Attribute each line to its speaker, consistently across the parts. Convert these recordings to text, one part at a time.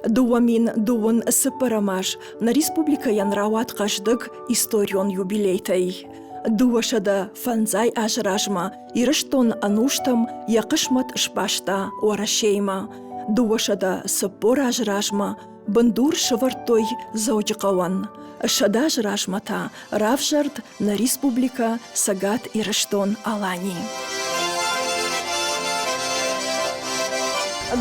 Speaker 1: 2024 аз нӕ республикӕйӕн рауад хъӕздыг историон юбилейтӕй. 205 азы размӕ Ирыстон ӕнустӕм йӕ хъысмӕт сбаста Уӕрӕсеимӕ. 240 азы размӕ бындур сӕвӕрдтой Дзӕуджыхъӕуӕн. 100 азы размӕ та равзӕрд нӕ республикӕ Цӕгат Ирыстон-Алани.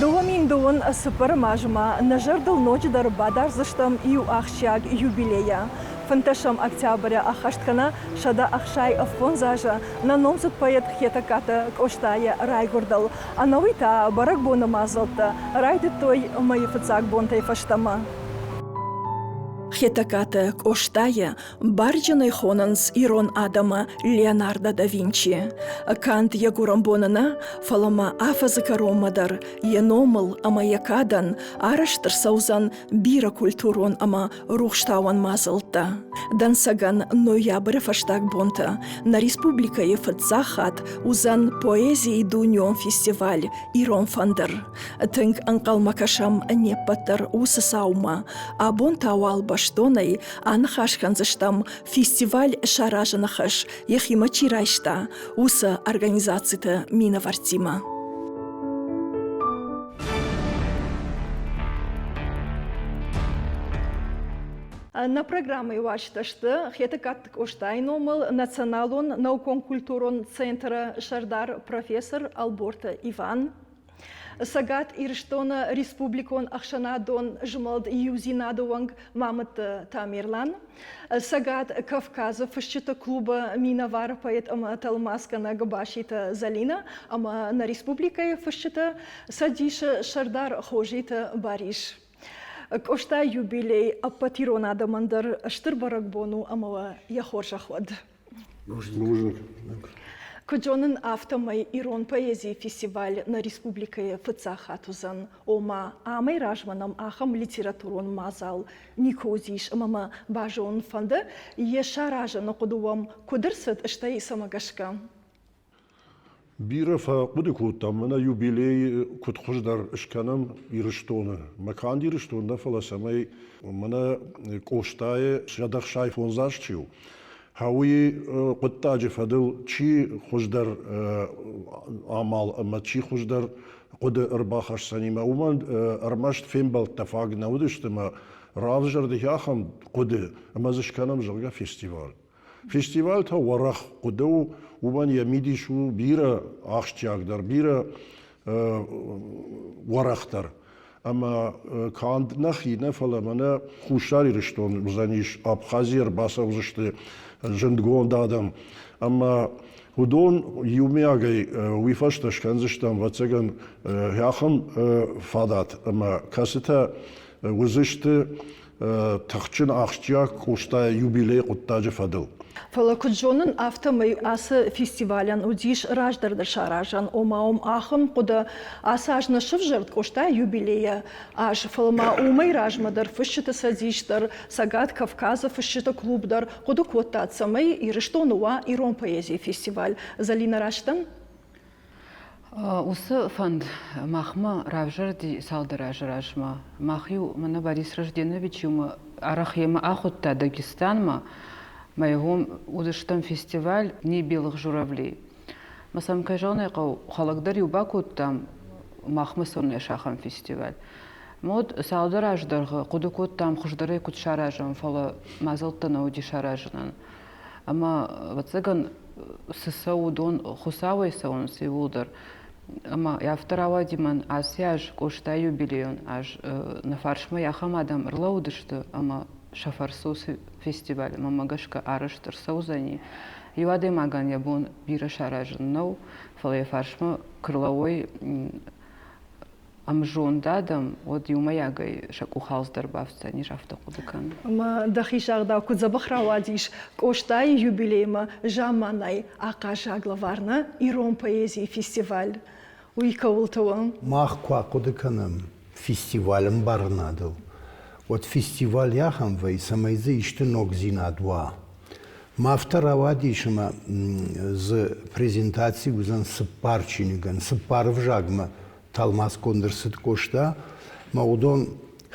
Speaker 1: 2024 азы ма нӕ зӕрдыл ноджыдӕр бадардзыстӕм иу ахсджиаг юбилейӕ. Фынтӕсӕм октябры ӕххӕст кӕна 165 азы нӕ номдзыд поэт Хетӕгкаты Къостайы райгуырдыл. Ӕнӕуый та бӕрӕгбоны мадзӕлттӕ райдыдтой мӕйы фыццаг бонтӕй фӕстӕмӕ. Хетӕгкаты Къостайы барджынӕй хонынц ирон адӕмы Леонардо да Винчи. Канд йӕ гуырӕнбоны нӕ, фӕлӕ ма афӕдзы кӕронмӕ дӕр йӕ номыл ӕмӕ йӕ кадӕн арӕзт ӕрцӕудзӕн бирӕ культурон ӕмӕ рухстауӕн мадзӕлттӕ. Дӕнцӕгӕн ноябры фӕстаг бонтӕ нӕ республикӕйы фыццаг хатт уыдзӕн поэзийы дунеон фестиваль «Ирон фӕндыр». Тынг ӕнхъӕлмӕ кӕсӕм не ппӕт дӕр уыцы цаумӕ. Абон та уал бӕстонӕй аныхас кӕндзыстӕм фестиваль саразыны хӕс йӕхимӕ чи райста, уыцы организациты минӕвӕрттимӕ. Нӕ программӕйы уазджытӕ сты Хетӕгкаты Къостайы номыл Националон наукон-культурон центры сӕрдар профессор Ӕлборты Иван, Цӕгат Ирыстоны республикон ӕхсӕнадон змӕлд Иудзинады уӕнг Мамытты Тамерлан, Цӕгат Кавказы фысджыты клубы минӕвар поэт ӕмӕ тӕлмацгӕнӕг Баситы Зӕлинӕ ӕмӕ нӕ республикӕйы фысджыты цӕдисы сӕрдар Хозиты Барис. Къостайы юбилей ӕппӕт ирон адӕмӕн дӕр стыр бӕрӕгбон у ӕмӕ йӕ хорзӕх уӕд.
Speaker 2: Бузныг.
Speaker 1: Куыд зонын, афтӕмӕй ирон поэзийы фестиваль нӕ республикӕйы фыццаг хатт уыдзӕн. Ома, амӕй размӕ нӕм ахӕм литературон мадзал никуы уыдис ӕмӕ мӕ базонын фӕнды, йӕ саразыны хъуыды уӕм куыд ӕрцыд, стӕй цӕмӕ гӕсгӕ?
Speaker 2: Бирӕ фӕхъуыды кодтам, мӕнӕ юбилей куыд хуыздӕр скӕнӕм Ирыстоны. Мӕ канд Ирыстон нӕ, фӕлӕ цӕмӕй мӕнӕ Къостайы 165 аз чи у, уый хъуыддаджы фӕдыл чи хуыздӕр амал ӕмӕ чи хуыздӕр хъуыды ӕрбахӕсдзӕнимӕ, уымӕн ӕрмӕст фембӕлдтӕ фаг нӕ уыдысты ӕмӕ равзӕрди ахӕм хъуыды, ӕмӕ дзы скӕнӕм, зӕгъгӕ, фестиваль. Фестиваль та уӕрӕх хъуыды у, уымӕн йӕ мидис у бирӕ ахсджиагдӕр, бирӕ уӕрӕхдӕр. Ӕмӕ канд нӕхи нӕ, фӕлӕ мӕнӕ Хуссар Ирыстон уыдзӕнис, Абхазийӕ ӕрбацӕудзысты зындгонд адӕм. Ӕмӕ уыдон иумиагӕй уый фӕстӕ скӕндзыстӕм, ӕвӕццӕгӕн, ахӕм фадат, ӕмӕ кӕцытӕ уыдзысты тыхджын ахсджиаг Къостайы юбилейы хъуыддаджы фӕдыл.
Speaker 1: Фӕлӕ куыд зонын, афтӕмӕй ацы фестивалӕн уыдис раздӕр дӕр саразӕн, ома уым ахӕм хъуыды ацы аз нӕ сывзӕрд Къостайы юбилейы аз, фӕлӕ ма уымӕй размӕ дӕр фысджыты цӕдис дӕр, Цӕгат Кавказы фысджыты клуб дӕр хъуыды кодта, цӕмӕй Ирыстоны уа ирон поэзийы фестиваль. Зӕлинӕ Растан?
Speaker 3: Уыцы фӕнд махмӕ равзӕрди цалдӕр азы размӕ. Мах-иу мӕнӕ Борис Рожденович-иу арӕх йемӕ ахуыдта Дагестанмӕ. Мӕ уым уыдыстӕм фестиваль «Дни белых журавлей». Мӕ сӕм, кӕй зӕгъын ӕй хъӕуы, хӕлӕг дӕр-иу бакодтам, махмӕ цӕуынӕ сахӕм фестиваль. Мод цалдӕр азы дӕргъы хъуыды кодтам, хуыздӕрӕй куыд саразӕм, фӕлӕ мадзӕлттӕ нӕ уыди саразынӕн. Ӕмӕ, ӕвӕццӕгӕн, цы цӕуы, уыдон Хуыцауӕй цӕуынц иууылдӕр. Ӕмӕ афтӕ рауади мӕн ацы аз Къостайы юбилейон аз нӕ фарсмӕ ахӕм адӕм ӕрлӕууыдысты ӕмӕ сӕ фӕрцы уыцы фестиваль мӕнмӕ гӕсгӕ арӕзт ӕрцӕудзӕни. Иу адӕймагӕн йӕ бон бирӕ саразын нӕу, фӕлӕ йӕ фарсмӕ куы рлӕууой ӕмзонд адӕм, уӕд иумӕйагӕй сӕ къух алцыдӕр бафтдзӕнис, афтӕ хъуыды кӕнын.
Speaker 1: Ӕмӕ дӕхи загъдау куыд дзӕбӕх рауадис Къостайы юбилеймӕ замманай ахъаззаг лӕвар нӕ ирон поэзийы фестиваль. Уый кӕуылты у?
Speaker 4: Мах куы ахъуыды кӕнӕм фестивалы ӕмбарынадыл, уӕд фестиваль ахӕм вӕййы, цӕмӕй дзы исты ногдзинад уа. Ма афтӕ рауадис, ӕмӕ дзы презентаци уыдзӕн цыппар чиныгӕн, цыппар ӕвзагмӕ тӕлмацгонд ӕрцыд Къоста, ӕмӕ уыдон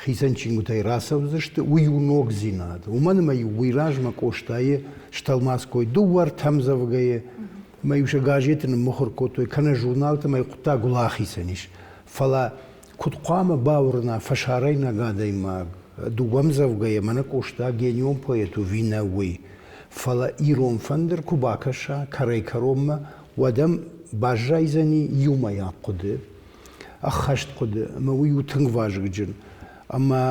Speaker 4: хицӕн чингуытӕй рацӕудзысты, уый у ногдзинад. Уымӕн ӕмӕ-иу уый размӕ Къостайы стӕлмац кодтой дыууӕ-ӕртӕ ӕмдзӕвгӕйы, ӕмӕ-иу сӕ газеты ныммыхуыр кодтой, кӕнӕ журналты ӕмӕ хъуыддаг уыл ахицӕн ис. Фӕлӕ куыд хъуамӕ бауырна фӕсарӕйнаг адӕймаг, дыууӕ ӕмдзӕвгӕйӕ мӕнӕ Къоста генион поэт у ӕви нӕ, уый. Фӕлӕ ирон фӕндыр куы бакӕса кӕрӕй-кӕронмӕ, уӕд ӕм баззайдзӕни иумӕйаг хъуыды, ӕххӕст хъуыды, ӕмӕ уый у тынг вазыгджын. Ӕмӕ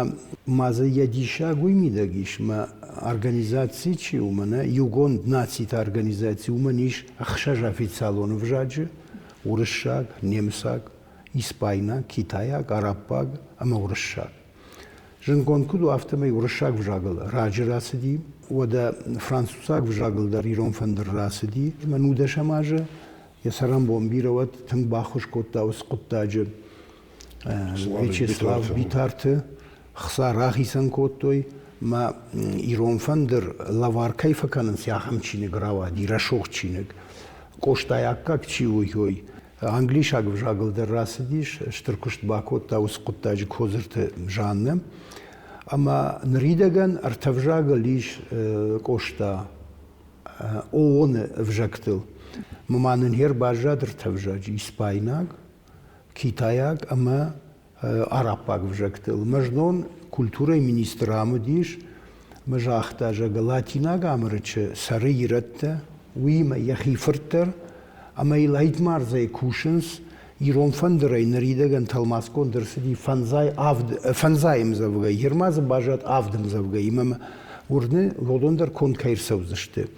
Speaker 4: ма дзы йӕ диссаг уый мидӕг ис, мӕ организаци чи у, мӕнӕ Иугонд Нациты Организаци, уымӕн ис ӕхсӕз официалон ӕвзаджы, уырыссаг, немыцаг, испайнаг, китайаг, араббаг ӕмӕ уырыссаг. Зындгонд куыд у, афтӕмӕй уырыссаг ӕвзагыл раджы рацыди, уӕдӕ французаг ӕвзагыл дӕр ирон фӕндыр рацыди. Ӕмӕ нудӕсӕм азы йӕ цӕрӕнбон бирӕ уӕд тынг баххуыс кодта уыцы хъуыддаджы Вячеслав Битарты хца рахицӕн кодтой, мӕ ирон фӕндыр лӕвар кӕй фӕкӕнынц, ахӕм чиныг рауади, рӕсугъд чиныг. Къостайы аккаг чи у, уый англисаг ӕвзагыл дӕр рацыдис, стыр куыст бакодта уыцы хъуыддаджы Кодзырты Жаннӕ. Ӕмӕ ныридӕгӕн ӕртӕ взагыл ис Къоста ООН-ы ӕвзӕгтыл. Ма нын хер баззад ӕртӕ взаджы испайнаг, китайаг ӕмӕ араббаг ӕвзӕгтыл. Мӕ знон культурӕйы министр ам уыдис, мӕ загъта, зӕгъгӕ, латинаг Амырычы цӕры ирӕттӕ, уыимӕ йӕхи фырт дӕр, ӕмӕ йыл ӕйтмардзӕй кусынц, ирон фӕндырӕй ныридӕгӕн тӕлмацгонд ӕрцыди фӕндзай авд фӕндзай ӕмдзӕвгӕ, Ерма дзы баззад авд ӕмдзӕвгӕйы, ӕмӕ уырны, уыдон дӕр конд кӕй ӕрцӕудзысты.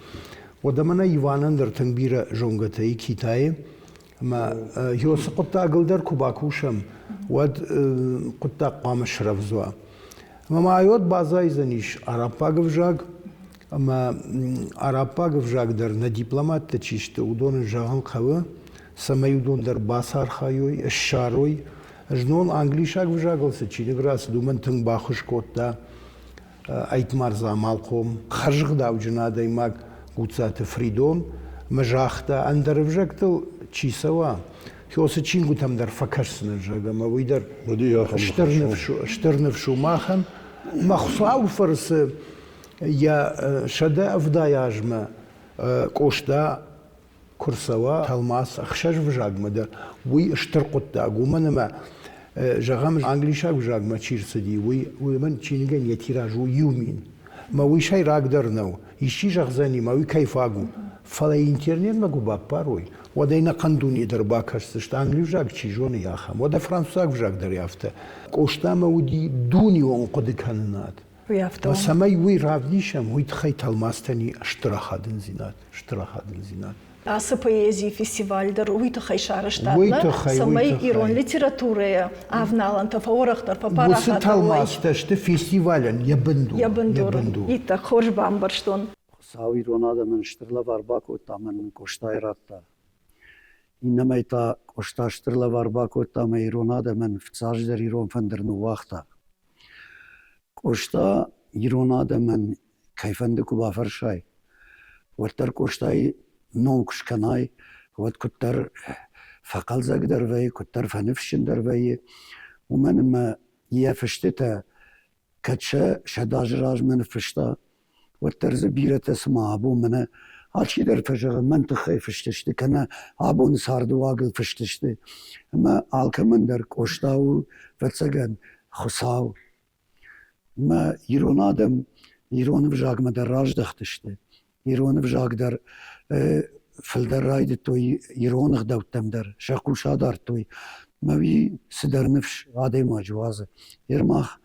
Speaker 4: Уӕдӕ мӕнӕ Иванӕн дӕр тынг бирӕ зонгӕтӕ и Китайы, Ӕмӕ уыцы хъуыддагыл дӕр куы бакусӕм, уӕд хъуыддаг хъуамӕ срӕвдз уа. Ӕмӕ ма уӕд баззайдзӕнис араббаг ӕвзаг, ӕмӕ араббаг ӕвзаг дӕр нӕ дипломаттӕ чи сты, уыдонӕн зӕгъын хъӕуы, цӕмӕй уыдон дӕр бацархайой, ссарой. Знон англисаг ӕвзагыл цы чиныг рацыд, уымӕн тынг баххуыс кодта Ӕйтмарза амалхъом, хӕрзгъдауджын адӕймаг Гуцаты Фридон мӕ загъта, ӕндӕр ӕвзӕгтыл чи цӕуа, уыцы чингуытӕм дӕр фӕкӕсдзынӕн, зӕгъгӕ, ӕмӕ уый дӕр стыр ныфс у махӕн. Мӕ Хуыцауы фӕрцы йӕ 170 азмӕ Къоста куы рцӕуа тӕлмац ӕхсӕз взагмӕ дӕр, уый стыр хъуыддаг, уымӕн ӕмӕ, зӕгъӕм, англисаг взагмӕ чи рцыди, уый уымӕн чиныгӕн йӕ тираж у 1000. Мӕ уый сӕйрагдӕр нӕу. Исчи зӕгъдзӕни, мӕ уый кӕй фаг у. Фӕлӕ интернетмӕ куы баппарой, уӕд ӕй ӕнӕхъӕн дуне дӕр бакӕсдзысты, англисаг чи зоны, ахӕм. Уӕдӕ французаг взаг дӕр афтӕ. Къостамӕ уыди дунеон хъуыдыкӕнынад.
Speaker 1: Уый афтӕ у.
Speaker 4: Цӕмӕй уый равдисӕм, уый тыххӕй тӕлмацтӕн и стыр ахадындзинад, стыр ахадындзинад.
Speaker 1: Ацы поэзийы фестиваль дӕр уый тыххӕй сарӕзтат, нӕ? Цӕмӕй ирон литературӕйы авналӕнтӕ фӕуӕрӕхдӕр, фӕпарахатдӕр
Speaker 4: Уыцы тӕлмацтӕ сты фестивалӕн йӕ бындур.
Speaker 1: Йӕ бындур. Иттӕг хорз бамбӕрстон.
Speaker 5: Хуыцау ирон адӕмӕн стыр лӕвар бакодта ӕмӕ нын Къостайы радта. Иннӕмӕй та Къоста стыр лӕвар бакодта ӕмӕ ирон адӕмӕн фыццаджыдӕр ирон фӕндыр ныууагъта. Къоста ирон адӕмӕн кӕйфӕнды куы бафӕрсай, уӕддӕр Къостайы ном куы скӕнай, уӕд куыддӕр фӕхъӕлдзӕгдӕр вӕййы, куыддӕр фӕныфсджындӕр вӕййы, уымӕн ӕмӕ йӕ фыстытӕ кӕд сӕ сӕдӕазы размӕ ныффыста, уӕддӕр дзы бирӕтӕ цыма абон мӕнӕ алчидӕр фӕзӕгъы, мӕн тыххӕй фыст сты, кӕнӕ абоны цардыуагыл фыст сты. Ӕмӕ алкӕмӕн дӕр Къоста у, ӕвӕццӕгӕн, Хуыцау. Ӕмӕ ирон адӕм ирон ӕвзагмӕ дӕр раздӕхтысты. Ирон ӕвзаг дӕр фылдӕр райдыдтой ирон ӕгъдӕуттӕм дӕр, сӕ хъус адардтой. Мӕ уый цыдӕр ныфс адӕймаджы уадзы. Ермах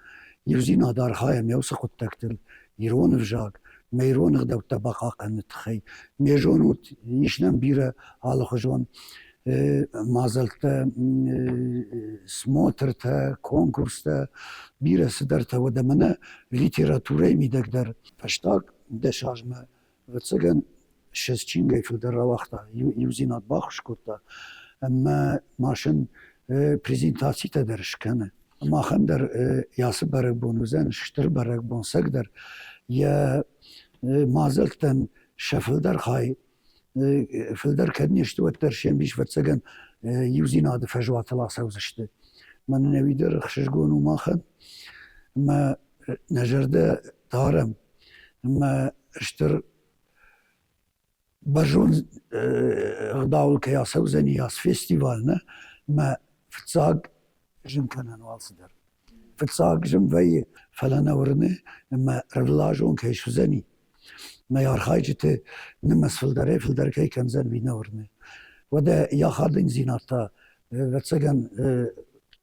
Speaker 5: иудзинад архайӕм уыцы хъуыддӕгтыл ирон ӕвзаг, мӕ ирон ӕгъдӕуттӕ бахъахъхъӕныны тыххӕй. Ме зонут, ис нӕм бирӕ алыхуызон мадзӕлттӕ, смотртӕ, конкурстӕ, бирӕ цыдӕртӕ. Уӕдӕ мӕнӕ литературӕйы мидӕг дӕр фӕстаг 10 азмӕ, ӕвӕццӕгӕн, 20 чингӕй фылдӕр рауагъта, иудзинад баххуыс кодта ӕмӕ ма сын презентацитӕ дӕр скӕны. Махӕн дӕр ацы бӕрӕгбон уыдзӕн стыр бӕрӕгбон, цӕгдӕр йӕ мадзӕлттӕн сӕ фылдӕр хай фылдӕр кӕд не сты, уӕддӕр се мбис, ӕвӕццӕгӕн, иудзинады фӕзуатыл ацӕудзысты. Мӕнӕ уый дӕр ӕхсызгон у махӕн. Ӕмӕ нӕ зӕрдӕ дарӕм ӕмӕ стыр бӕрзонд ӕгъдауыл кӕй ацӕудзӕни ацы фестиваль, нӕ? Ӕмӕ фыццаг зын кӕнӕн у алцыдӕр. Фыццаг зын вӕййы, фӕлӕ нӕ уырны, ӕмӕ ӕрвылазон кӕй суыдзӕни. Мӕ архайджыты нымӕц фылдӕрӕй-фылдӕр кӕй кӕндзӕн, уый нӕ уырны. Уӕдӕ йӕ ахадындзинад та, ӕвӕццӕгӕн,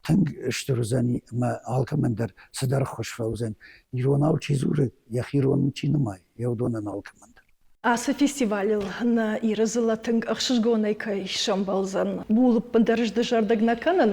Speaker 5: тынг стыр уыдзӕни ӕмӕ алкӕмӕн дӕр цыдӕр ӕххуыс фӕуыдзӕн. Иронау чи дзуры, йӕхи ирон чи нымайы, йӕ уыдонӕн алкӕмӕн дӕр.
Speaker 1: Ацы фестивалыл нӕ Иры дзыллӕ тынг ӕхсызгонӕй кӕй сӕмбӕлдзӕн, ууыл ӕппындӕр дызӕрдыг нӕ кӕнын,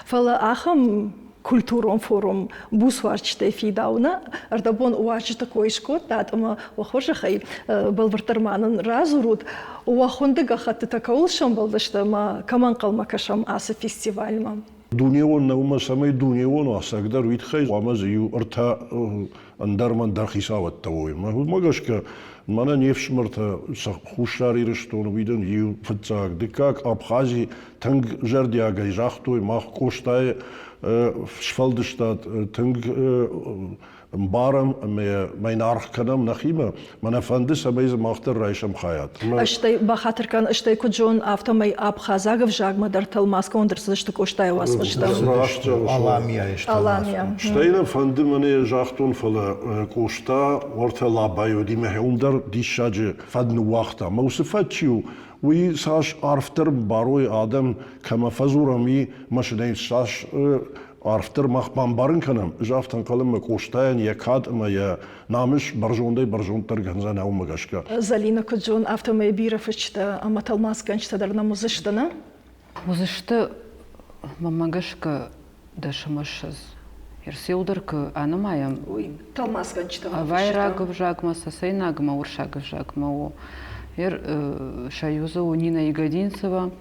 Speaker 1: фӕлӕ ахӕм культурон форум буцуарзджытӕй фидауы ӕрдӕбон уазджыты кой скодтат ӕмӕ уӕ хорзӕхӕй бӕлвырддӕр ма нын радзурут, уӕ хуынды гӕххӕттытӕ кӕуыл сӕмбӕлдысты ӕмӕ кӕмӕ ӕнхъӕлмӕ кӕсӕм ацы фестивальмӕ?
Speaker 2: Дунеон нӕумӕ цӕмӕй дунеон уа, ӕцӕгдӕр уый тыххӕй хъуамӕ дзы иу ӕртӕ ӕндӕр мӕндӕр хицауӕдтӕ уой. Уымӕ гӕсгӕ мӕнӕ не фсымӕртӕ Хуссар Ирыстоны уый дын иу фыццаг, дыккаг Абхази тынг зӕрдиагӕй загътой, мах Къостайы сфӕлдыстад тынг ӕмбарӕм ӕмӕ йӕ аргъ кӕнӕм нӕхимӕ. Мӕнӕ фӕнды, цӕмӕй дзы мах дӕр райсӕм хайад.
Speaker 1: Стӕй бахатыр кӕн, стӕй куыд зон, афтӕмӕй абхазаг ӕвзагмӕ дӕр тӕлмацгонд ӕрцыдысты Къостайы уацмыстӕ.
Speaker 2: Раст зӕгъыс.
Speaker 4: Аламийӕ
Speaker 1: Аламия.
Speaker 2: Стӕй нӕ фӕнды, мӕнӕ загътон, фӕлӕ Къоста уӕртӕ Лабӕйы уыди мӕ уым дӕр диссаджы фӕд ныууагъта. Мӕ уыцы фӕд чи у, уый цас арфдӕр барой адӕм, кӕмӕ фӕдзурӕм, уый машинӕйы цас арфдӕр мах бамбарын кӕнӕм, ӕз афтӕ ӕнхъӕлын, мӕ Къостайӕн йӕ кад ӕмӕ йӕ намыс бӕрзондӕй-бӕрзонддӕр кӕндзӕн уымӕ гӕсгӕ.
Speaker 1: Зӕлинӕ куыд зон, афтӕмӕй бирӕ фысджытӕ ӕмӕ тӕлмацгӕнджытӕ дӕр нӕм уыдзысты, нӕ?
Speaker 3: Уыдзысты, мӕнмӕ гӕсгӕ, 20. Ерсеу дӕр куы анымайӕм,
Speaker 1: уый тӕлмацгӕнджытӕ
Speaker 3: авайраг ӕвзагмӕ, цӕцӕйнагмӕ, уырыссаг ӕвзагмӕ у. Ер Союзы у Нина Ягодинцева,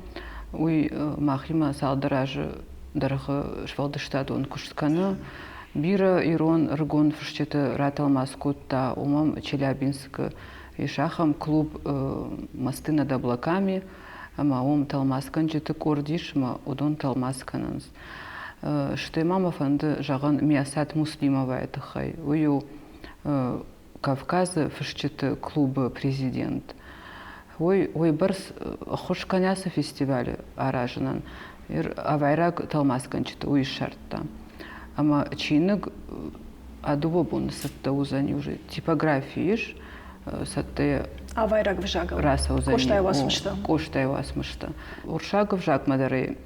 Speaker 3: уый махимӕ цалдӕр азы дӕргъы сфӕлдыстадон куыст кӕны. Бирӕ ирон ӕрыгон фысджыты ратӕлмац кодта, уымӕн Челябинскы ис ахӕм клуб «Мосты над облаками», ӕмӕ уым тӕлмацгӕнджыты къорд ис ӕмӕ уыдон тӕлмац кӕнынц. Стӕй ма мӕ фӕнды зӕгъын Миасат Муслимовайы тыххӕй. Уый у Кавказы фысджыты клубы президент. Уый уыйбӕрц ӕххуыс кӕны ацы фестивалы аразынӕн. Авайраг тӕлмацгӕнджыты уый ссардта. Ӕмӕ чиныг а дыууӕ боны цӕттӕ уыдзӕни уже типографи ис, цӕттӕ
Speaker 1: Авайраг ӕвзагыл
Speaker 3: рацӕудзӕни.
Speaker 1: Къостайы уацмыстӕ.
Speaker 3: Къостайы уацмыстӕ. Уырыссаг ӕвзагмӕ дӕр ӕй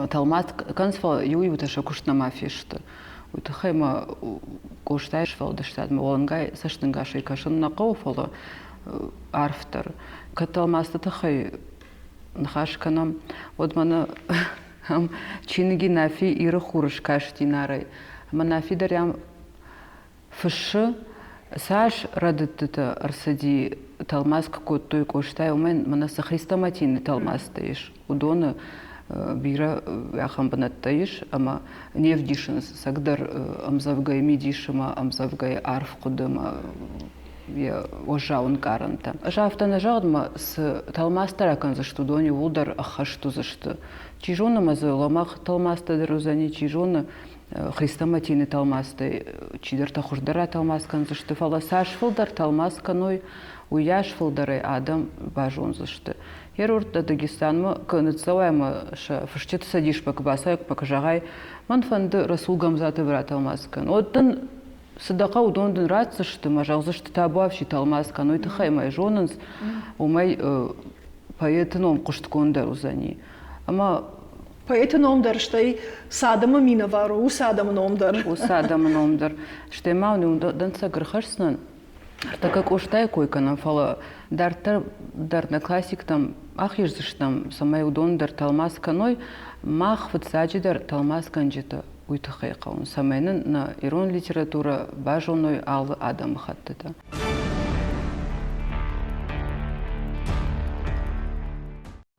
Speaker 3: тӕлмац кӕнынц, фӕлӕ иу-иутӕ сӕ куыст нӕма фесты. Уый тыххӕй ма Къостайы сфӕлдыстадмӕ уӕлӕнгай цӕстӕнгасӕй кӕсын нӕ хъӕуы, фӕлӕ арфдӕр. Кӕд тӕлмацты тыххӕй ныхас кӕнӕм, уӕд мӕнӕ ам чиныги Нафи Иры хуры скасти Нарӕй. Ӕмӕ Нафи дӕр ам фыссы, цас рӕдыдтытӕ ӕрцыди, тӕлмац куы кодтой Къостайы, уымӕн мӕнӕ цы хрестоматийы тӕлмацтӕ ис, уыдоны бирӕ ахӕм бынӕттӕ ис ӕмӕ не вдисынц цӕгдӕр ӕмдзӕвгӕйы мидис ӕмӕ ӕмдзӕвгӕйы арф хъуыды ӕмӕ йӕ уӕззау ӕнкъарӕнтӕ. Ӕз афтӕ нӕ зӕгъын, ӕмӕ цы тӕлмацтӕ ракӕндзысты, уыдон иууылдӕр ӕххӕст уыдзысты. Чи зоны, ӕмӕ дзы лӕмӕгъ тӕлмацтӕ дӕр уыдзӕни, чи зоны, хрестоматийны тӕлмацтӕй чидӕртӕ хуыздӕр ратӕлмац кӕндзысты, фӕлӕ цас фылдӕр тӕлмац кӕной, уыйас фылдӕрӕй адӕм базондзысты. Ерордтӕ Дагестанмӕ куы ныццӕуай ӕмӕ сӕ фысджыты цӕдисмӕ куы бацӕуай, куы зӕгъай, мӕн фӕнды Расул Гамзатовы ратӕлмац кӕн, уӕд дын цы дӕ хъӕуы, уыдон дын ратдзысты мӕ зӕгъдзысты табуафси тӕлмац кӕн, уый тыххӕй мӕ зонынц, уымӕй поэты ном хъуыстгонддӕр уыдзӕни. Ӕмӕ
Speaker 1: Поэты ном дӕр, стӕй цы адӕмы минӕвар у, уыцы адӕмы ном дӕр.
Speaker 3: Уыцы адӕмы ном дӕр. Стӕй ма уын дӕнцӕг ӕрхӕсдзынӕн. Ӕртӕккӕ Къостайы кой кӕнӕм, фӕлӕ дарддӕр дӕр нӕ классиктӕм ахиздзыстӕм, цӕмӕй уыдон дӕр тӕлмац кӕной. Мах фыццаджыдӕр тӕлмацгӕнджытӕ уый тыххӕй хъӕуынц, цӕмӕй нын нӕ ирон литературӕ базоной алы адӕмыхӕттытӕ.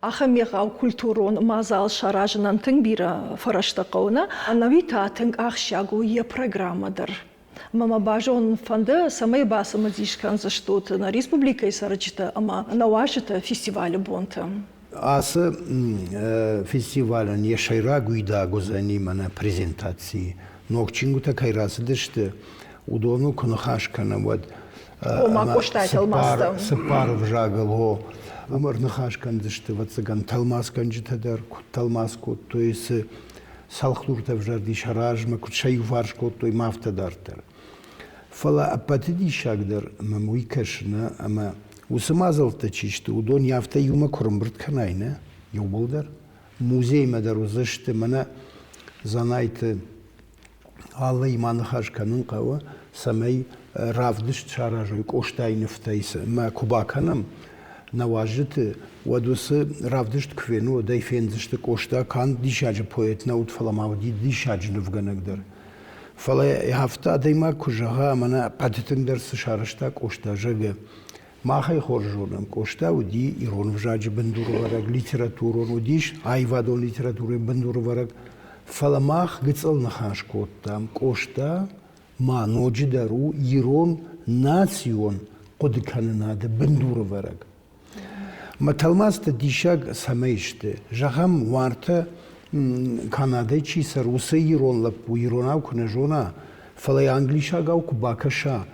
Speaker 1: Ахӕм егъау культурон мадзал саразынӕн тынг бирӕ фӕрӕзтӕ хъӕуы, нӕ? Ӕнӕуи та тынг ахсджиаг у йӕ программӕ дӕр. Ӕмӕ мӕ базонын фӕнды, цӕмӕй бацымыдис кӕндзыстут нӕ республикӕйы цӕрджытӕ ӕмӕ нӕ уазджытӕ фестивалы бонты.
Speaker 4: Ацы фестивалӕн йӕ сӕйраг уидаг уыдзӕни мӕнӕ презентацийы. Ног чингуытӕ кӕй рацыдысты, уыдоныл куы ныхас кӕнӕм, уӕд
Speaker 1: Ома Къостайы тӕлмацтӕ.
Speaker 4: Цыппар ӕвзагыл, о. Уым ӕрныхас кӕндзысты, ӕвӕццӕгӕн, тӕлмацгӕнджытӕ дӕр куыд тӕлмац кодтой, цы цӕлхдуртӕ ӕвзӕрди сӕ размӕ, куыд сӕ иуварс кодтой, ма афтӕ дарддӕр. Фӕлӕ ӕппӕты диссагдӕр мӕм уый кӕсы, нӕ, ӕмӕ уыцы мадзӕлттӕ чи сты, уыдон афтӕ иумӕ куы рымбырд кӕнай, нӕ, иууылдӕр, музеймӕ дӕр уыдзысты, мӕнӕ Дзанайты Аллӕимӕ ныхас кӕнын хъӕуы, цӕмӕй равдыст саразой Къостайы нывтӕй мӕ куы бакӕнӕм нӕ уазджыты, уӕд уыцы равдыст куы феной, уӕд ӕй фендзысты, Къоста канд диссаджы поэт нӕ уыд, фӕлӕ ма уыди диссаджы нывгӕнӕг дӕр. Фӕлӕ афтӕ адӕймаг куы зӕгъа, мӕнӕ ӕппӕты тынгдӕр цы сарӕзта Къоста, зӕгъгӕ, мах ӕй хорз зонӕм, Къоста уыди ирон ӕвзаджы бындурӕвӕрӕг, литературон уыдис, аивадон литературӕйы бындурӕвӕрӕг. Фӕлӕ мах гыццыл ныхас кодтам, Къоста ма ноджыдӕр у ирон национ хъуыдыкӕнынады бындурӕвӕрӕг. Мӕ тӕлмацтӕ диссаг цӕмӕй сты? Зӕгъӕм, уартӕ Канадӕйы чи цӕры, уыцы ирон лӕппу иронау куы нӕ зона, фӕлӕ йӕ англисагау куы бакӕса,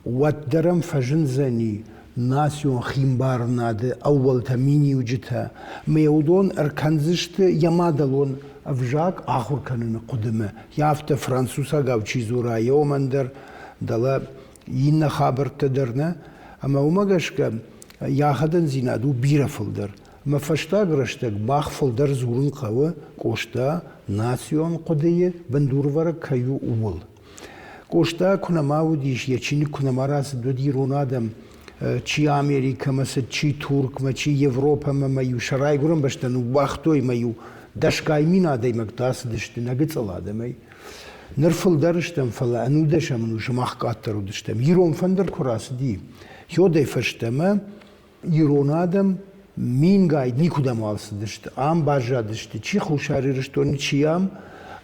Speaker 4: уӕддӕр ӕм фӕзындзӕни национ химбарынады ӕууӕлтӕ, миниуджытӕ, ӕмӕ йӕ уыдон ӕркӕндзысты йӕ мадӕлон ӕвзаг ахуыр кӕныны хъуыдымӕ. Йӕ афтӕ францусагау чи дзура, йӕ уымӕн дӕр дӕлӕ иннӕ хабӕрттӕ дӕр нӕ, ӕмӕ уымӕ гӕсгӕ йӕ ахадындзинад у бирӕ фылдӕр. Ӕмӕ фӕстаг рӕстӕг мах фылдӕр дзурын хъӕуы Къоста национ хъуыдыйы бындурвӕрӕг кӕй у, ууыл. Къоста куы нӕма уыдис, йӕ чиныг куы нӕма рацыд, уӕд ирон адӕм чи Америкӕмӕ цыд, чи Туркмӕ, чи Европӕмӕ, ӕмӕ-иу сӕ райгуырӕн бӕстӕ ныууагътой ӕмӕ-иу дӕсгай мин адӕймӕгтӕ ацыдысты нӕ гыццыл адӕмӕй. Ныр фылдӕр стӕм, фӕлӕ ӕнудӕсӕм ӕнусы мах къаддӕр уыдыстӕм. Ирон фӕндыр куы рацыди, уӕдӕй фӕстӕмӕ ирон адӕм мингай никуыдӕмуал цыдысты. Ам баззадысты, чи Хуссар Ирыстоны, чи ам,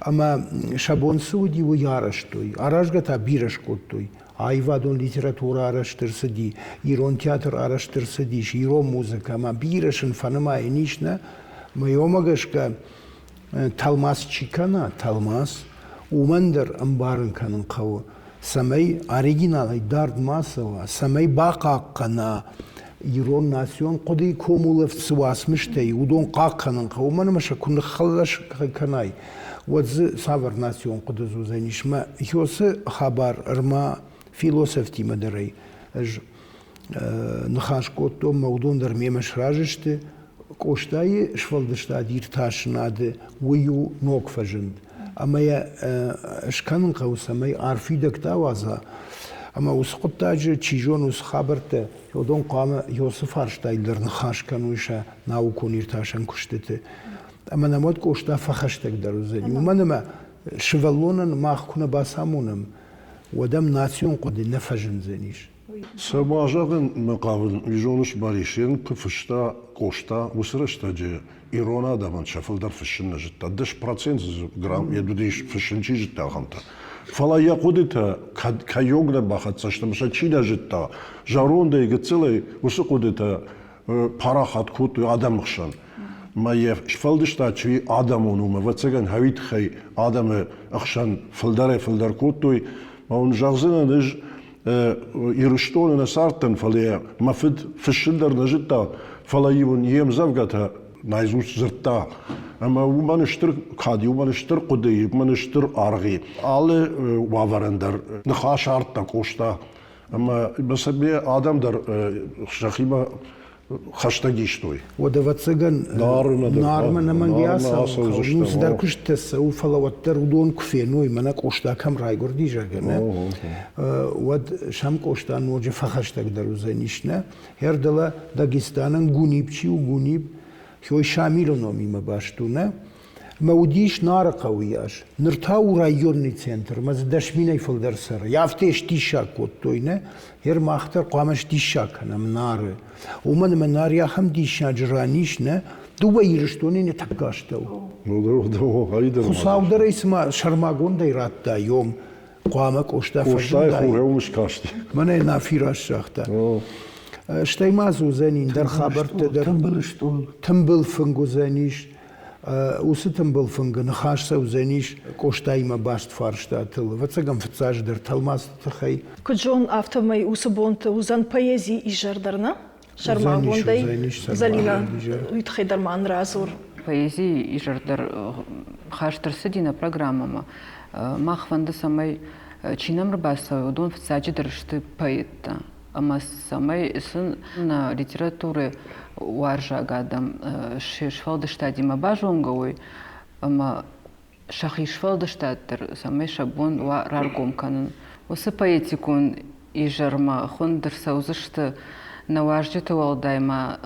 Speaker 4: ӕмӕ сӕ бон цы уыди, уый арӕзтой. Аразгӕ та бирӕ скодтой. Аивадон литературӕ арӕзт ӕрцыди, ирон театр арӕзт ӕрцыдис, ирон музыкӕ ӕмӕ бирӕ сын фӕнымайӕн ис, нӕ? Мӕ уымӕ гӕсгӕ тӕлмац чи кӕна, тӕлмац, уымӕн дӕр ӕмбарын кӕнын хъӕуы, цӕмӕй оригиналӕй дард ма цӕуа, цӕмӕй бахъахъхъӕна ирон национ хъуыдыйы комулӕфт цы уацмыстӕй, уыдон хъахъхъӕнын хъӕуы, уымӕн ӕмӕ сӕ куы ныххӕллӕс кӕнай, уӕд дзы цавӕр национ хъуыды уыдзӕнис. Мӕ Хёсы хабар ӕрма философтимӕ дӕр ӕй ӕз ныхас кодтон, мӕ уыдон дӕр мемӕ сразы сты. Къостайы сфӕлдыстад иртасынады уый у ног фӕзынд. Ӕмӕ йӕ скӕнын хъӕуы, цӕмӕй арфидӕгтӕ ауадза. Ӕмӕ уыцы хъуыддаджы, чи зоны, уыцы хабӕрттӕ уыдон хъуамӕ уыцы фарстайыл дӕр ныхас кӕной сӕ наукон иртасӕн куыстыты. Ӕмӕ нӕм уӕд Къоста фӕхӕстӕгдӕр уыдзӕни. Уымӕн ӕмӕ сывӕллонӕн мах куы нӕ бацамонӕм, уӕд ӕм национ хъуыды нӕ фӕзындзӕнис.
Speaker 2: Цы ма зӕгъын мӕ хъавын, уый зоныс, Барисен куы фыста Къоста, уыцы рӕстӕджы ирон адӕмӕн сӕ фылдӕр фыссын нӕ зыдта. 10% дзы грамм йед уыдис, фыссын чи зыдта, ахӕмтӕ. Фӕлӕ йӕ хъуыдытӕ кӕд кӕйонг нӕ бахӕццӕ сты, ӕмӕ сӕ чи нӕ зыдта, зӕрондӕй, гыццылӕй уыцы хъуыдытӕ парахат кодтой адӕмы хсӕн. Мӕ йе сфӕлдыстад чи адӕмон у, ӕвӕццӕгӕн, хӕуи тыххӕй адӕмы ӕхсӕн фылдӕрӕй-фылдӕр кодтой. Мӕ уын зӕгъдзынӕн ӕз Ирыстоны нӕ цардтӕн, фӕлӕ мӕ фыд фыссын дӕр нӕ зыдта, фӕлӕ-иу ын йе мдзӕвгӕтӕ наизусть дзырдта. Ӕмӕ уымӕн стыр кад, уымӕн стыр хъуыды, уымӕн стыр аргъ Алы уавӕрӕн дӕр ныхас ардта Къоста. Ӕмӕ сӕ адӕм дӕр сӕхимӕ хӕстӕг истой.
Speaker 4: Уӕд, ӕвӕццӕгӕн, Нармӕ нӕмӕнг ацӕуын хъӕуы. Цыдӕр куысттӕ цӕуы, фӕлӕ уӕддӕр уыдон куы феной, мӕнӕ Къоста кӕм райгуырди, зӕгъгӕ, нӕ, уӕд сӕм Къоста ноджы фӕхӕстӕгдӕр уыдзӕнис, нӕ? Хӕрдӕлӕ Дагестанӕн Гуниб чи у, Гуниб, хой Шамилы номимӕ баст у, нӕ? Мӕ уыдис Нары хъӕуы йас. Ныр та у районный центр, мӕ дзы 10 000-ӕй фылдӕр цӕры. Афтӕ сдиссаг кодтой, нӕ? Гъер мах дӕр хъуамӕ сдиссаг кӕнӕм Нары. Уымӕн ӕмӕ Нары ахӕм диссаджы ран ис, нӕ? Дыууӕ Ирыстоны нӕ тӕккӕ астӕу. Хуыцау дӕр ӕй цыма сӕрмагондӕй радта йом. Хъуамӕ Къоста
Speaker 2: Къостайы хурӕй скасти.
Speaker 4: Мӕнӕ Нафи раст загъта. Стӕй ма дзы уыдзӕни ӕндӕр хабӕрттӕ дӕр.
Speaker 5: Тымбыл стъол.
Speaker 4: Тымбыл фынг уыдзӕнис. Уыцы тымбыл фынгы ныхас цӕудзӕнис Къостаимӕ баст фарстатыл, ӕвӕццӕгӕн фыццаджыдӕр тӕлмацты тыххӕй.
Speaker 1: Куыд зон, афтӕмӕй уыцы бонты уыдзӕн поэзийы изӕр дӕр, нӕ? Сӕрмагондӕй, Зӕлинӕ, уый тыххӕй дӕр ма радзур.
Speaker 3: Поэзийы изӕр дӕр хаст ӕрцыди нӕ программӕмӕ. Мах фӕнды, цӕмӕй чи нӕм ӕрбацӕуы, уыдон фыццаджыдӕр сты поэттӕ. Ӕмӕ цӕмӕй сын нӕ литературӕ уарзаг адӕм се сфӕлдыстадимӕ базонгӕ уой ӕмӕ сӕхи сфӕлдыстад дӕр цӕмӕй сӕ бон уа раргом кӕнын. Уыцы поэтикон изӕрмӕ хуынд ӕрцӕудзысты нӕ уазджыты уӕлдай ма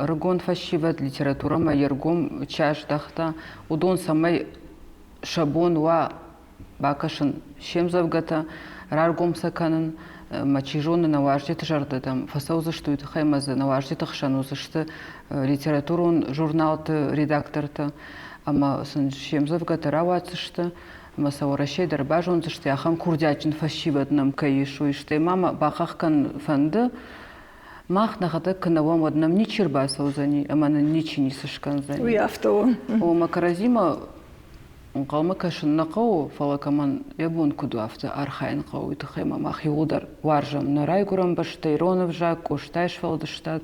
Speaker 3: ӕрыгон фӕсивӕд литературӕмӕ йе ргом чи аздӕхта, уыдон цӕмӕй сӕ бон уа бакӕсын се мдзӕвгӕтӕ, раргом сӕ кӕнын, ӕмӕ чи зоны нӕ уазджыты зӕрдӕтӕм фӕцӕудзысты, уый тыххӕй ӕмӕ дзы нӕ уазджыты хсӕн уыдзысты литературон журналты редактортӕ ӕмӕ сын се мдзӕвгӕтӕ рауадздзысты ӕмӕ сӕ Уӕрӕсейы дӕр базондзысты, ахӕм курдиатджын фӕсивӕд нӕм кӕй ис, уый. Стӕй ма мӕ бахахх кӕнын фӕнды, мах нӕхӕдӕг куы нӕ уӕм, уӕд нӕм ничи ӕрбацӕудзӕни ӕмӕ нын ничи ницы скӕндзӕни.
Speaker 1: Уый афтӕ у.
Speaker 3: Ома кӕрӕдзимӕ ӕнхъӕлмӕ кӕсын нӕ хъӕуы, фӕлӕ кӕмӕн йӕ бон куыд у, афтӕ архайын хъӕуы. Уый тыххӕй ма мах иууылдӕр уарзӕм нӕ райгуырӕн бӕстӕ, ирон ӕвзаг, Къостайы сфӕлдыстад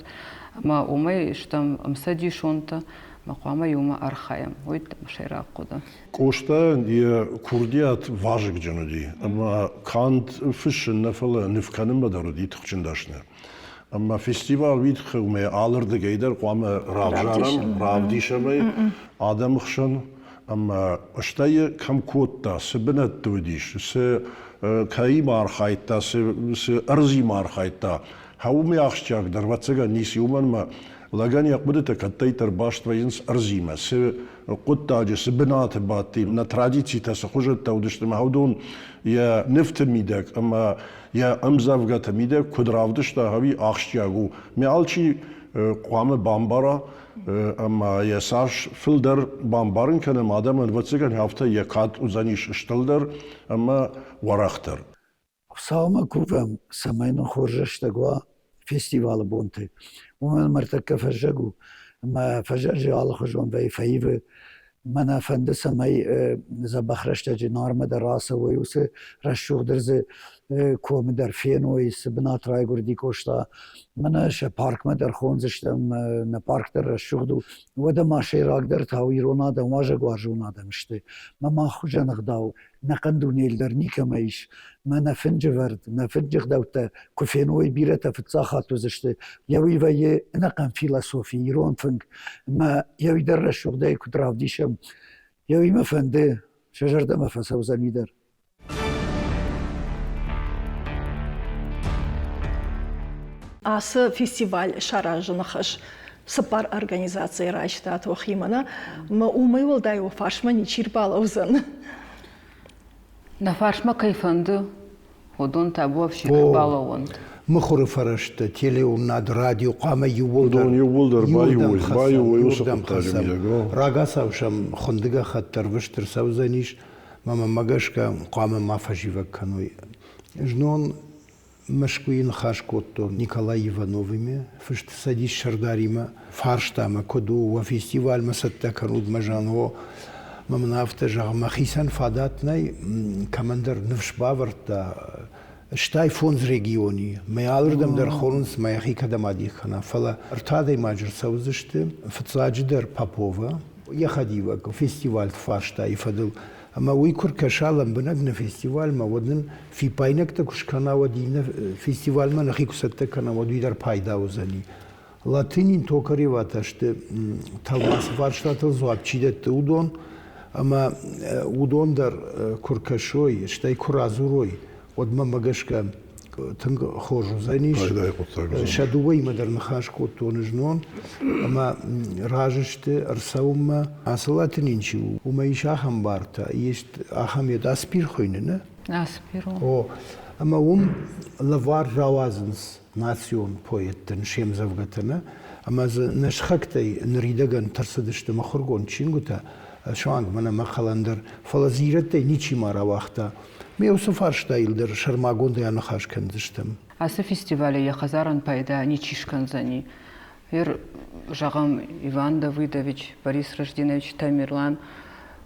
Speaker 3: ӕмӕ уымӕй стӕм ӕмцӕдисонтӕ ӕмӕ хъуамӕ иумӕ архайӕм. Уый сӕйраг хъуыды.
Speaker 2: Къостайӕн йӕ курдиат вазыгджын уыди ӕмӕ канд фыссын нӕ, фӕлӕ ныв кӕнынмӕ дӕр уыди тыхджын дӕсны. Ӕмӕ фестиваль уый тыххӕй уымӕй алырдыгӕй дӕр хъуамӕ равзарӕм, равдисӕм ӕй адӕмы хсӕн. Ӕмӕ стӕй кӕм кодта, цы бынӕтты уыдис, цы кӕимӕ архайдта, цы, цы ӕрдзимӕ архайдта, уымӕй ахсджиагдӕр, ӕвӕццӕгӕн, ницы, уымӕн ӕмӕ лӕгӕн йӕ хъуыдытӕ кӕддӕриддӕр баст вӕййынц ӕрдзимӕ, цы хъуыддаджы, цы бынаты бадти, нӕ традицитӕ цы хуызӕттӕ уыдысты ӕмӕ уыдон йӕ нывты мидӕг ӕмӕ йӕ ӕмдзӕвгӕты мидӕг куыд равдыста, уый ахсджиаг у. Ме алчи хъуамӕ бамбара, ӕмӕ йӕ цас фылдӕр бамбарын кӕнӕм адӕмӕн, ӕвӕццӕгӕн, афтӕ йӕ кад уыдзӕнис стылдӕр ӕмӕ уӕрӕхдӕр.
Speaker 5: Хуыцаумӕ кувӕм, цӕмӕй нын хорз рӕстӕг уа фестивалы бонты. Уымӕн ӕмӕ ӕртӕккӕ фӕззӕг у, ӕмӕ фӕззӕджы алыхуызон вӕййы фӕивы. Мӕнӕ фӕнды, цӕмӕй дзӕбӕх рӕстӕджы Нармӕ дӕр рацӕуой, уыцы рӕсугъд ӕрдзы комы дӕр феной, цы бынат райгуырди Къоста. Мӕнӕ сӕ паркмӕ дӕр хондзыстӕм, нӕ парк дӕр рӕсугъд у. Уӕдӕ ма сӕйрагдӕр та у ирон адӕм, уазӕгуарзон адӕм сты. Мӕ мах хуызӕн ӕгъдау нӕхъӕн дунейыл дӕр никӕмӕ ис. Мӕ нӕ фынджы вӕрд, нӕ фынджы гъдӕуттӕ куы феной, бирӕтӕ фыццаг хатт уыдзысты. Йӕ уый вӕййы ӕнӕхъӕн философи, ирон фынг. Ӕмӕ йӕ уый дӕр рӕсугъдӕй куыд равдисӕм, йӕ уый мӕ фӕнды, сӕ зӕрдӕмӕ фӕцӕудзӕни дӕр.
Speaker 1: Ацы фестиваль саразыны хӕс цыппар организацийы райста тохимӕ, нӕ? Мӕ уымӕй уӕлдай уӕ фарсмӕ ничи рбалӕудзӕн.
Speaker 3: Нӕ фарсмӕ кӕй фӕнды, уыдон табуафси ӕрбалӕууӕнт.
Speaker 4: Мыхуыры фӕрӕзтӕ, телеуынынад, радио хъуамӕ иууылдӕр
Speaker 2: Уыдон иууылдӕр баиу уой уыцы хъуыддаджы мидӕг.
Speaker 4: Рагацау сӕм хуынды гӕххӕтт ӕрвыст ӕрцӕудзӕнис, мӕ гӕсгӕ хъуамӕ ма фӕзивӕг кӕной. Знон Мӕскуыйы ныхас кодтон Николай Ивановимӕ, фыст цӕдис сӕрдаримӕ. Фарста мӕ, куыд у, уӕ фестивальмӕ цӕттӕ кӕнут мӕ зӕгъын, мӕ мын афтӕ зӕгъ, мӕхицӕн фадат нӕй, кӕмӕндӕр ныфс бавӕрдта, стай фондз региони, мӕ алырдӕм дӕр хонынц, мӕ йӕхи кӕдӕм адих кӕна, фӕлӕ ӕртӕ адӕймаджы рцӕудзысты, фыццаджыдӕр Попова, йӕ хӕдивӕг фестивальты фарстайы фӕдыл. Ӕмӕ уый куы ркӕса лӕмбынӕг нӕ фестивальмӕ, уӕд нын фиппаинӕгтӕ куы скӕна, уӕд иннӕ фестивальмӕ нӕхи куы цӕттӕ кӕнӕм, уӕд уый дӕр пайда уыдзӕни. Латынин Токареватӕ сты тӕлмацы фарстатыл дзуапп чи дӕтты, уыдон. Ӕмӕ уыдон дӕр куы ркӕсой, стӕй куы радзурой, уӕд мӕмӕ гӕсгӕ тынг хорз уыдзӕнис. Сӕ дыууӕимӕ дӕр ныхас кодтон знон ӕмӕ разы сты ӕрцӕуынмӕ. Ацы латынин чи у, уымӕ ис ахӕм бартӕ, есть ахӕм йед аспир хуыйны, нӕ?
Speaker 3: Аспир.
Speaker 4: О, ӕмӕ уым лӕвар рауадзынц национ поэттӕн се мдзӕвгӕтӕ, нӕ? Ӕмӕ дзы нӕ сыхӕгтӕй ныридӕгӕн тӕрсыдысты мыхуыргонд чингуытӕ, суанг мӕнӕ мӕхъӕлӕн дӕр, фӕлӕ дзы ирӕттӕй ничи ма рауагъта. Ме уыцы фарстайыл дӕр сӕрмагондӕй аныхас кӕндзыстӕм.
Speaker 3: Ацы фестивалы йӕ хӕдзарӕн пайда ничи скӕндзӕни. Ер, зӕгъӕм, Иван Давыдович, Борис Рожденович Тамерлан,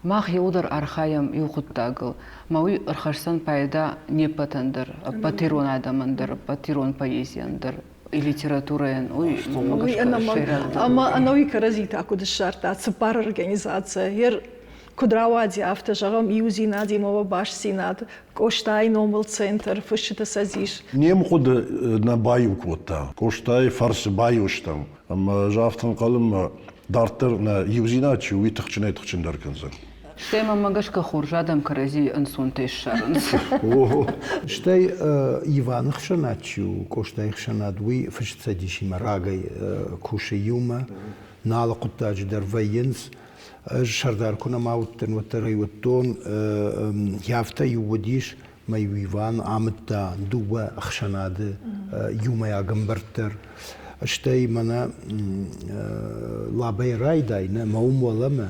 Speaker 3: мах иуылдӕр архайӕм иу хъуыддагыл. Ма уый ӕрхӕсдзӕн пайда не ппӕтӕн дӕр, ӕппӕт ирон адӕмӕн дӕр, ӕппӕт ирон поэзийӕн дӕр, литературӕйӕн. Уый
Speaker 1: Уый ӕнӕмӕнг. Ӕмӕ ӕнӕуи кӕрӕдзи та куыд ссардта цыппар организацийӕ. Ер куыд рауади, афтӕ зӕгъӕм, иудзинадимӕ уӕ бастдзинад, Къостайы номыл центр, фысджыты цӕдис.
Speaker 2: Не мхъуыды нӕ баиу кодта. Къостайы фӕрцы баиу стӕм. Ӕмӕ ӕз афтӕ ӕнхъӕлын, мӕ дарддӕр нӕ иудзинад чи у, уый тыхджынӕй-тыхджындӕр кӕндзӕн.
Speaker 3: Стӕй мӕнмӕ гӕсгӕ хорз адӕм кӕрӕдзийы ӕнцонтӕй ссарынц.
Speaker 4: Стӕй Иваны хсӕнад чи у, Къостайы хсӕнад, уый фысцӕдисимӕ рагӕй кусы иумӕ, налы хъуыддаджы дӕр вӕййынц. Ӕз сӕрдар куы нӕма уыдтӕн, уӕддӕр ӕй уыдтон. Афтӕ-иу уыдис, мӕ-иу Иван амыдта дыууӕ ӕхсӕнады иумӕйаг ӕмбырд дӕр. Стӕй мӕнӕ Лабӕйы райдай, нӕ мӕ уым уӕлӕмӕ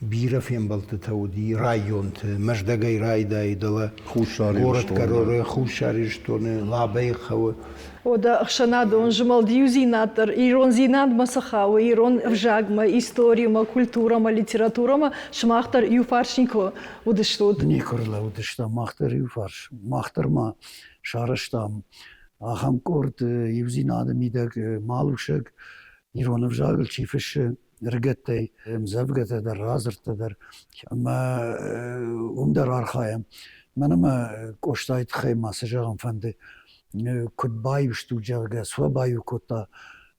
Speaker 4: бирӕ фембӕлдтытӕ уыди районты, Мӕздӕгӕй райдай, дӕлӕ горӕтгӕроны, Хуссар Ирыстоны, Лабӕйы хъӕуы.
Speaker 1: Уӕдӕ ӕхсӕнадон змӕлд иудзинад дӕр ирондзинадмӕ цы хауы, ирон ӕвзагмӕ, историмӕ, культурӕмӕ, литературӕмӕ сымах дӕр иу фарс никуы уыдыстут?
Speaker 5: Никуы рлӕууыдыстӕм мах дӕр иу фарс. Мах дӕр ма сарӕзтам ахӕм къорд иудзинады мидӕг малусӕг, ирон ӕвзагыл чи фыссы, ӕрыгӕттӕй ӕмдзӕвгӕтӕ дӕр, радзырдтӕ дӕр ӕмӕ уым дӕр архайӕм. Мӕнӕ мӕ Къостайы тыххӕй ма цы зӕгъын фӕнды, куыд баиу стут, зӕгъгӕ, цы уӕ баиу кодта.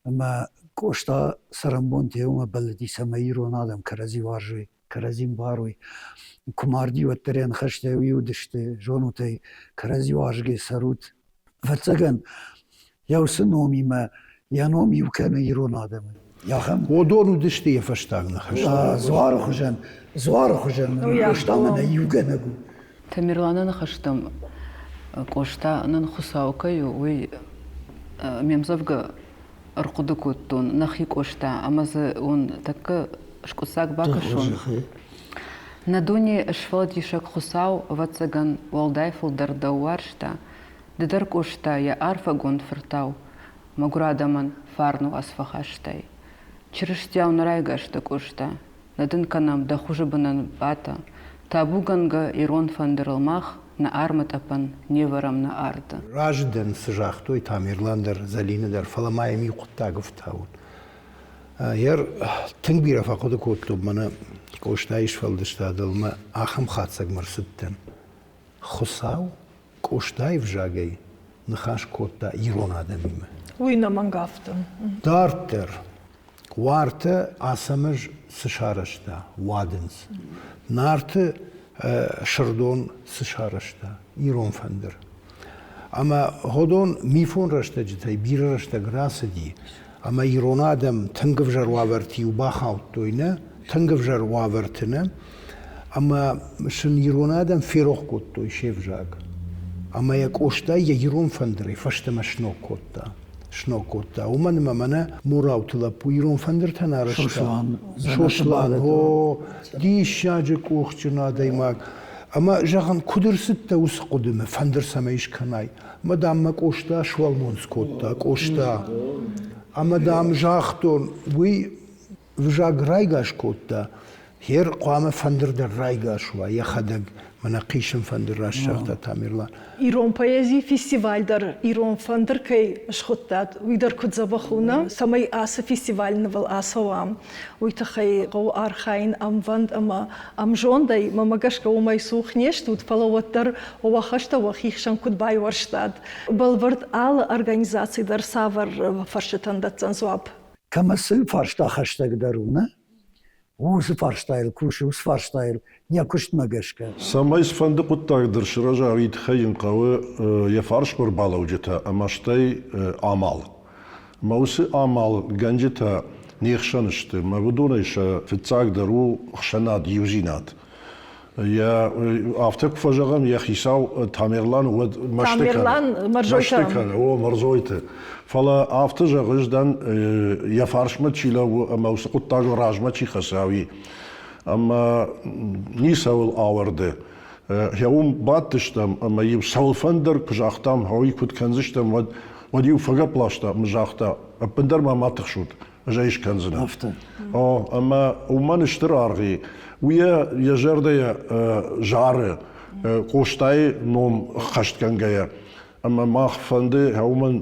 Speaker 5: Ӕмӕ Къоста цӕрӕнбонты уымӕ бӕллыди, цӕмӕй ирон адӕм кӕрӕдзи уарзой, кӕрӕдзи мбарой. Куы марди, уӕддӕр йӕ ныхӕстӕ уый уыдысты, зонут ӕй, кӕрӕдзи уарзгӕ цӕрут. Ӕвӕццӕгӕн, йӕ уыцы номимӕ йӕ ном иу кӕны ирон адӕмы. Ахӕм
Speaker 4: Уыдон уыдысты йӕ фӕстаг ныхӕстӕ.
Speaker 5: Дзуары хуызӕн, дзуары хуызӕн Къоста мӕнӕ иугӕнӕг у.
Speaker 3: Тамерланы ныхӕстӕм Къоста нын Хуыцау кӕй у, уый ме мдзӕвгӕ ӕрхъуыды кодтон нӕхи Къоста ӕмӕ дзы уын тӕккӕ скъуыддзаг бакӕсон. Нӕ дуне сфӕлдисӕг Хуыцау, ӕвӕццӕгӕн, уӕлдай фылдӕр дӕу уарзта, Ды дӕр, Къоста, йӕ арфӕгонд фыртау, мӕгуыр адӕмӕн фарны уац фӕхастай. Чырыстиау нӕ райгас дӕ, Къоста, нӕ дын кӕнӕм дӕ хуызы бынӕн батӕ. Табугӕнгӕ ирон фӕндырыл мах нӕ армы тъӕпӕн не вӕрӕм нӕ арды.
Speaker 4: Разы дӕн, цы загътой Тамерлан дӕр, Зӕлинӕ дӕр, фӕлӕ ма йӕм иу хъуыддаг ӕфтауын. Ер тынг бирӕ фӕхъуыды кодтон мӕнӕ Къостайы сфӕлдыстадыл мӕ ахӕм хатдзӕгмӕ рцыдтӕн. Хуыцау Къостайы взагӕй ныхас кодта ирон адӕмимӕ.
Speaker 1: Уый нӕмӕнг афтӕ.
Speaker 4: Дарддӕр Уартӕ Ацӕмӕз цы сарӕзта, уадындз. Нарты Сырдон цы сарӕзта, ирон фӕндыр. Ӕмӕ уыдон мифон рӕстӕджытӕй бирӕ рӕстӕг рацыди, ӕмӕ ирон адӕм тынг ӕвзӕр уавӕрты-иу бахаудтой, нӕ? Тынг ӕвзӕр уавӕрты, нӕ? Ӕмӕ сын ирон адӕм ферох кодтой се взаг. Ӕмӕ йӕ Къоста йӕ ирон фӕндырӕй фӕстӕмӕ сног кодта. Сног кодта. Уымӕн ӕмӕ мӕнӕ Мурауты лӕппу ирон фӕндыртӕн арӕзта.
Speaker 5: Сослан.
Speaker 4: Сослан, о, диссаджы къухджын адӕймаг. Ӕмӕ, зӕгъын, куыд ӕрцыдтӕ уыцы хъуыдымӕ, фӕндыр цӕмӕй скӕнай? Ӕмӕ, дам, мӕ Къоста суӕлмонц кодта, Къоста. Ӕмӕ, дам, загътон, уый взаг райгас кодта, Гъер хъуамӕ фӕндыр дӕр райгас уа йӕхӕдӕг, мӕнӕ хъисын фӕндыр рассагъта Тамерлан.
Speaker 1: Ирон поэзийы фестиваль дӕр ирон фӕндыр кӕй схуыдтат, уый дӕр куыд дзӕбӕх у, нӕ? Цӕмӕй ацы фестиваль нывыл ацӕуа, уый тыххӕй хъӕуы архайын ӕмвӕнд ӕмӕ ӕмзондӕй. Мӕнмӕ гӕсгӕ уымӕй цух не стут, фӕлӕ уӕддӕр уӕ хӕстӕ уӕхи хсӕн куыд байуӕрстат? Бӕлвырд алы организаци дӕр цавӕр фӕрстытӕн дӕтдзӕн дзуапп?
Speaker 5: Кӕмӕ цы фарста хӕстӕгдӕр у, нӕ? Уыцы фарстайыл кусы, уыцы фарстайыл йӕ куыстмӕ гӕсгӕ.
Speaker 2: Цӕмӕй цыфӕнды хъуыддаг дӕр сырӕза, уый тыххӕй йын хъӕуы йӕ фарсмӕ ӕрбалӕуджытӕ ӕмӕ стӕй амал. Ӕмӕ уыцы амалгӕнджытӕ не хсӕн сты, ӕмӕ уыдонӕй сӕ фыццагдӕр у ӕхсӕнад иудзинад. Йӕ афтӕ куы фӕзӕгъӕм, йӕ хицау Тамерлан уӕд мӕсты кӕны.
Speaker 1: Мӕсты
Speaker 2: кӕны, о, Мӕрзойты. Фӕлӕ афтӕ зӕгъыс дӕн, йӕ фарсмӕ чи лӕууы ӕмӕ уыцы хъуыддагыл размӕ чи хӕцы, уый. Ӕмӕ ницӕуыл ауӕрды. Йӕ уым бадтыстӕм ӕмӕ-иу цӕуылфӕндӕр куы загътам, уый куыд кӕндзыстӕм, уӕд уӕд-иу фӕгӕпп ласта ӕмӕ загъта, ӕппындӕр ма ма тыхсут. Ӕз ӕй скӕндзынӕн.
Speaker 5: Афтӕ.
Speaker 2: О, ӕмӕ уымӕн стыр аргъ и. Уый йӕ зӕрдӕйӕ зары Къостайы ном ххӕстгӕнгӕйӕ. Ӕмӕ мах фӕнды, уымӕн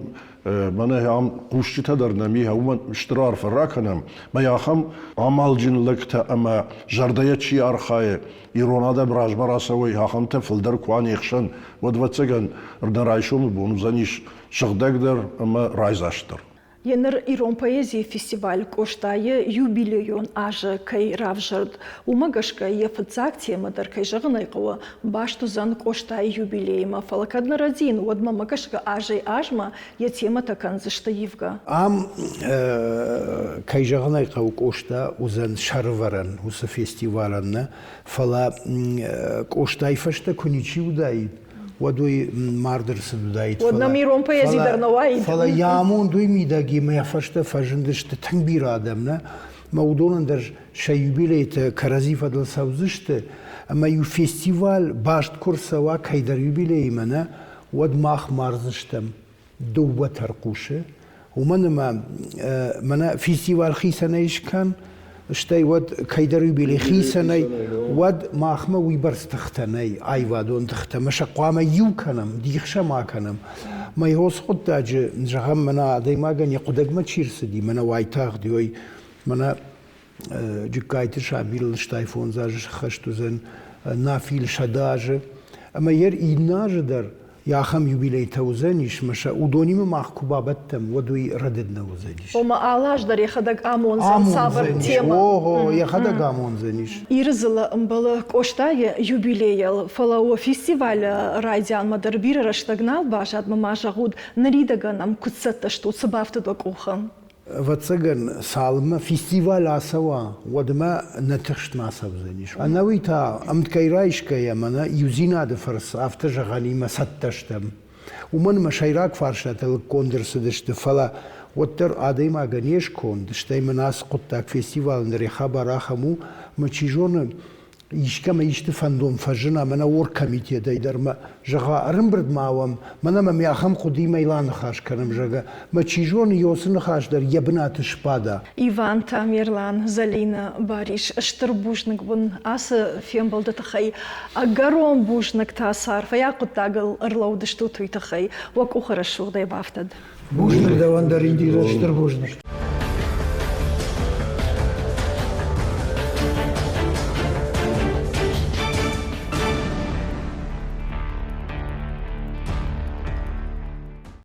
Speaker 2: мӕнӕ ам хъусджытӕ дӕр нӕм и, уымӕн стыр арфӕ ракӕнӕм. Мӕ ахӕм амалджын лӕгтӕ ӕмӕ зӕрдӕйӕ чи архайы, ирон адӕм размӕ рацӕуой, ахӕмтӕ фылдӕр куы уа не хсӕн, уӕд, ӕвӕццӕгӕн, нӕ райсомы бон уыдзӕнис сыгъдӕгдӕр ӕмӕ райдзастдӕр.
Speaker 1: Еныр ирон поэзийы фестиваль Къостайы юбилейон азы кӕй равзӕрд, уымӕ гӕсгӕ йӕ фыццаг темӕ дӕр, кӕй зӕгъын ӕй хъӕуы, баст уыдзӕн Къостайы юбилейимӕ. Фӕлӕ кӕд нӕ рӕдийын, уӕд мӕмӕ гӕсгӕ азӕй-азмӕ йӕ темӕтӕ кӕндзысты ивгӕ.
Speaker 4: Ам, кӕй зӕгъын ӕй хъӕуы, Къоста уыдзӕн сӕрывӕрӕн уыцы фестивалӕн нӕ, фӕлӕ Къостайы фӕстӕ куы ничи уыдаид, уӕд уый мард ӕрцыд уыдаид.
Speaker 1: Уӕд нӕм ирон поэзи дӕр нӕ уаид.
Speaker 4: Фӕлӕ йӕ амонд уый мидӕг и, мӕ фӕстӕ фӕзындысты тынг бирӕ адӕм, нӕ? Мӕ уыдонӕн дӕр сӕ юбилейтӕ кӕрӕдзи фӕдыл цӕудзысты, ӕмӕ-иу фестиваль баст куы рцӕуа кӕйдӕр юбилеимӕ, нӕ, уӕд мах мардзыстӕм дыууӕ тӕрхъусы, уымӕн ӕмӕ мӕнӕ фестиваль хицӕнӕй скӕн, стӕй уӕд кӕйдӕр юбилей хицӕнӕй, уӕд махмӕ уыйбӕрц тыхтӕ нӕй, аивадон тыхтӕ, мӕ сӕ хъуамӕ иу кӕнӕм, дих сӕ ма кӕнӕм. Мӕ уыцы хъуыддаджы, зӕгъӕм, мӕнӕ адӕймагӕн йӕ хъуыдӕгмӕ чи рцыди, мӕнӕ уайтагъд ой, мӕнӕ Джыккайты Шамилыл 65 азы сӕххӕст уыдзӕн, Нафил 100 азы. Ӕмӕ йӕ иннӕ азы дӕр ахӕм юбилейтӕ уыдзӕнис, ӕмӕ сӕ уыдонимӕ мах куы бабӕттӕм, уӕд уый рӕдыд нӕ уыдзӕнис.
Speaker 1: Ома алы аз дӕр йӕхӕдӕг амондзӕн цавӕр темӕ.
Speaker 4: Ого, йӕхӕдӕг амондзӕнис.
Speaker 1: Иры дзыллӕ ӕмбӕлы Къостайы юбилейыл, фӕлӕ уӕ фестивалы райдианмӕ дӕр бирӕ рӕстӕг нал баззад, ӕмӕ ма зӕгъут, ныридӕгӕн ӕм куыд цӕттӕ стут, цы бафтыд уӕ къухы?
Speaker 4: Ӕвӕццӕгӕн, цалынмӕ фестиваль ацӕуа, уӕдмӕ нӕ тыхст ма цӕудзӕнис. Ӕнӕуый та ӕмткӕй райсгӕйӕ мӕнӕ иудзинады фӕрцы афтӕ зӕгъӕнимӕ цӕттӕ стӕм. Уымӕн ӕмӕ сӕйраг фарстатӕ лыггонд ӕрцыдысты, фӕлӕ уӕддӕр адӕймагӕн йе сконд, стӕй мын ацы хъуыддаг фестивалы ныр йӕ хабар ахӕм у, ӕмӕ чи зоны, искӕмӕ исты фӕндон фӕзына, мӕнӕ оргкомитетӕй дӕр мӕ, зӕгъа, ӕрымбырд ма уӕм, мӕнӕ мӕм ахӕм хъуыдыимӕ ныхас кӕнӕм, зӕгъгӕ, мӕ чи зоны, йоцы ныхас дӕр йӕ бынаты сбада.
Speaker 1: Иван, Тамерлан, Зӕлинӕ, Барис, стыр бузныг уын ацы фембӕлды тыххӕй. Ӕгӕрон бузныг та цы арфӕйаг хъуыддагыл ӕрлӕудыстут, уый тыххӕй. Уӕ къухы рӕсугъдӕй бафтӕд.
Speaker 4: Бузныг дӕуӕн дӕр, Индира, стыр бузныг.